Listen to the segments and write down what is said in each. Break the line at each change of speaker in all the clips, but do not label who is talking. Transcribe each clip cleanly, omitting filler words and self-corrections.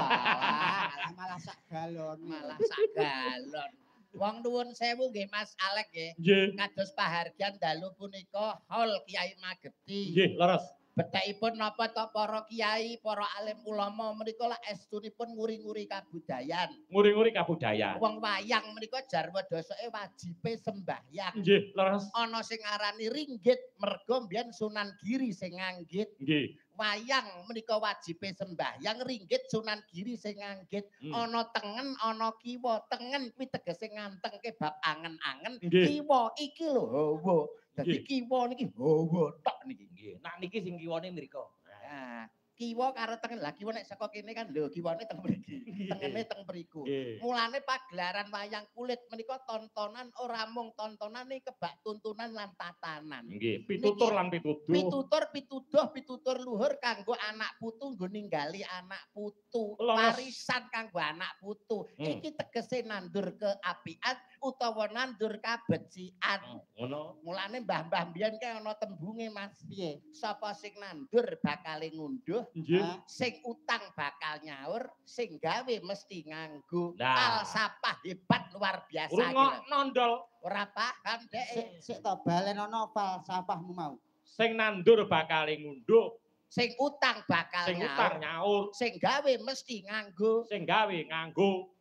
Wah, malah sak galon.
Malah sak galon. Wong nuwun sewu nggih Mas Alek nggih.
Nggih.
Kados pahargyan dalu punika haul Kiai Mageti.
Nggih, leres.
Bethekipun napa to para kiai, para alim ulama menika lak estunipun nguri-nguri kabudayan.
Nguri-nguri kabudayan.
Wong wayang menika jarwa dosoke wajibe sembahyang.
Nggih, leres.
Ana sing ngarani ringgit mergo mbiyen Sunan Giri sing nganggit.
Nggih.
Wayang menika wajibe sembahyang, ringgit Sunan Giri sing nganggit. Ana tengen, ana kiwa. Tengen kuwi tegese ngantengke bab angen-angen. Kiwa iki lho hawa. Dadi kiwa niki hawa tok niki.
Nggih. Nak niki sing kiwane mriko.
Nah, kiwa karo tengen. Lah kiwa nek saka kene kan lho kiwane teng mriki. Tengene teng mriku. Mulane pagelaran wayang kulit menika tontonan ora mung tontonane kebak tuntunan lan tatanan.
Nggih, pitutur lan pituduh.
Pitutur, pituduh, pitutur luhur kanggo anak putu nggo ninggali anak putu. Warisan kanggo anak putu. Iki tegese nandur keapian utawa nandur kabecikan.
Ngono.
Mulane mbah-mbah mbiyen kae ana tembunge Mas.
Piye?
Sapa sing nandur bakale ngunduh,
Nggih.
sing utang bakal nyaur, sing gawe mesti nganggo.
Nah.
Falsafah hebat luar biasa.
Rungokno ndol.
Ora paham dhek.
Sik to balenono falsafahmu mau.
Sing nandur bakale ngunduh,
sing utang bakal
sing utang nyaur,
sing gawe mesti nganggo,
sing gawe nganggo,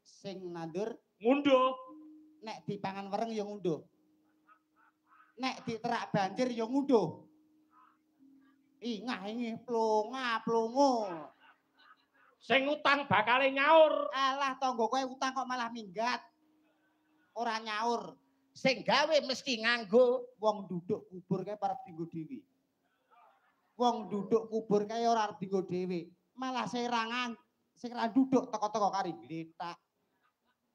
sing nandur
ngunduh.
Nek dipangan wereng ya ngunduh. Nek diterak banjir ya ngunduh. Ingah ingih plonga plongo.
Sing utang bakale nyaur.
Alah tangga kowe utang kok malah minggat. Ora nyaur.
Sing gawe mesti nganggo.
Wong duduk kubur kae arep dienggo dhewe. Wong duduk kubur kae ora arep dienggo dhewe. Malah serangan sing ra duduk teko-teko kari gletak.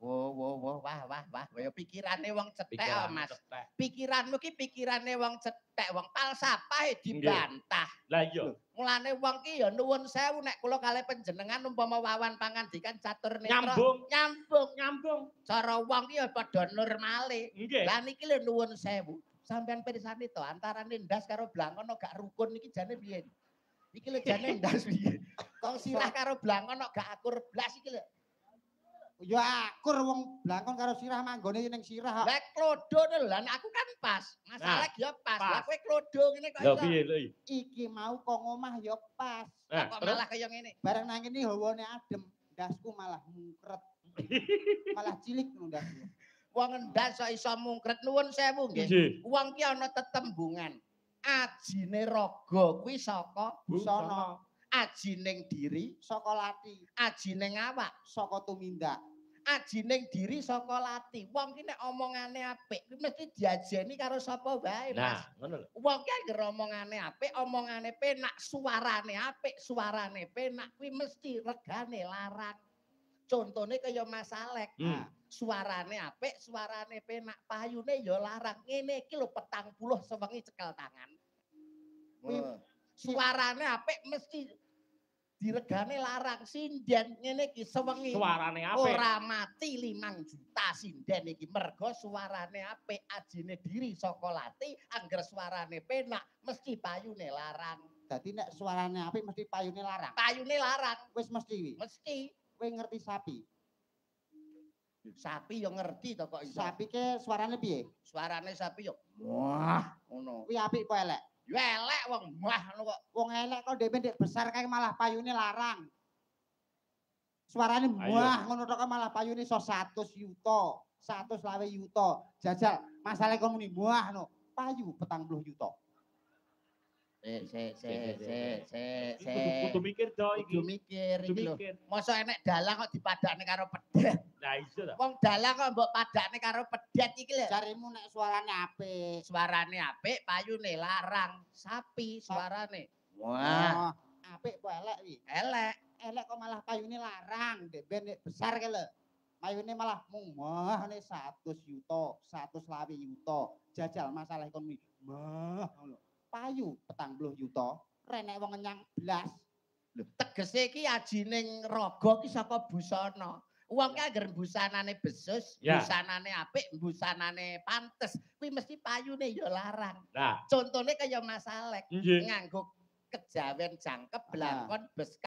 Wo wo wo wah wah wah ya pikirane wong cetek kok Mas. Pikiranmu ki pikirane wong cetek, wong falsafah dibantah.
Lah iya.
Mulane wong ki ya nuwun sewu nek kula kalih panjenengan umpama wawan pangandikan catur netra.
Nyambung,
nyambung,
nyambung.
Cara wong ki ya padha normale.
Nggih.
Lah niki lho nuwun sewu. Sampeyan pirsani to antarane ndas karo blangkon gak rukun niki jane piye? Iki lho jane ndas piye? Kok sirah karo blangkon gak akur blas iki lho.
Ya akur wong blangkon karo sirah manggone ning sirah.
Lah klodo lho, lah aku kan pas. Masalah ya pas. Lah kowe klodo ngene kok
iso. Lah piye lho
iki? Mau kok ngomah ya pas.
Nah,
kok malah kaya ngene.
Bareng nang kene hawane adem, ndasku malah mungkret. Malah cilik ngono ndasku.
Wong ndas kok iso mungkret nuwun sewu nggih. Wong ki ana tetembungan. Ajine raga kuwi saka
busana,
ajining diri
saka lati,
ajining awak
saka tumindak.
Ajining diri saka lati. Wong ki nek omongane apik kuwi mesti diajeni karo sapa wae, Mas.
Nah, ngono lho.
Wong ki anggere omongane apik, omongane penak, suarane apik, suarane penak kuwi mesti regane larang. Contone kaya Mas Alek. Suarane apik, suarane penak, payune ya larang. Ngene iki lho 40 sewengi cekel tangan. Suarane apik mesti diregane larang. Sinden ngene iki sewengi
suarane apik
ora mati 5 juta sinden iki mergo suarane apik, ajine diri saka lati, angger suarane penak mesti payune larang.
Dadi nek suarane apik mesti payune larang.
Payune larang
wis mesti kuwi.
Mesti.
Kowe ngerti sapi?
Sapi yo ngerti to kok iso.
Sapi ke suarane piye?
Suarane sapi yo wah ngono.
Kuwi apik apa elek?
Ya elek wong wah ngono kok.
Wong elek kok dhewe ndek besar kae malah payune larang. Suarane wah ngono tok malah payune iso 100 yuta, 125 yuta. Jajal masalahe kon muni wah no, payu 40 yuta.
Se se se se se.
Kudu mikir to iki.
Kudu mikir iki lho. Mosok enek dalang kok dipadakne karo pedet.
Lah iso ta.
Wong dalang kok mbok padakne karo pedet iki lho.
Jarimu nek suarane apik.
Suarane apik, payune larang. Sapi suarane. Wah,
apik apa elek iki?
Elek.
Elek kok malah payune larang, ndek ben nek besar kae lho. Payune malah mung wah ne 100 yuta, 125 yuta. Jajal masalah ekonomi. Wah ngono. Payu 40 yuta, renek wong ngenyang blas.
Lho, tegese iki ajining raga ki saka busana. Wong ki anggere busanane besus, busanane apik, busanane pantes, kuwi mesti payune ya larang.
Nah,
contone kaya Mas Alek
nganggo
kejawen jangkep blangkon bes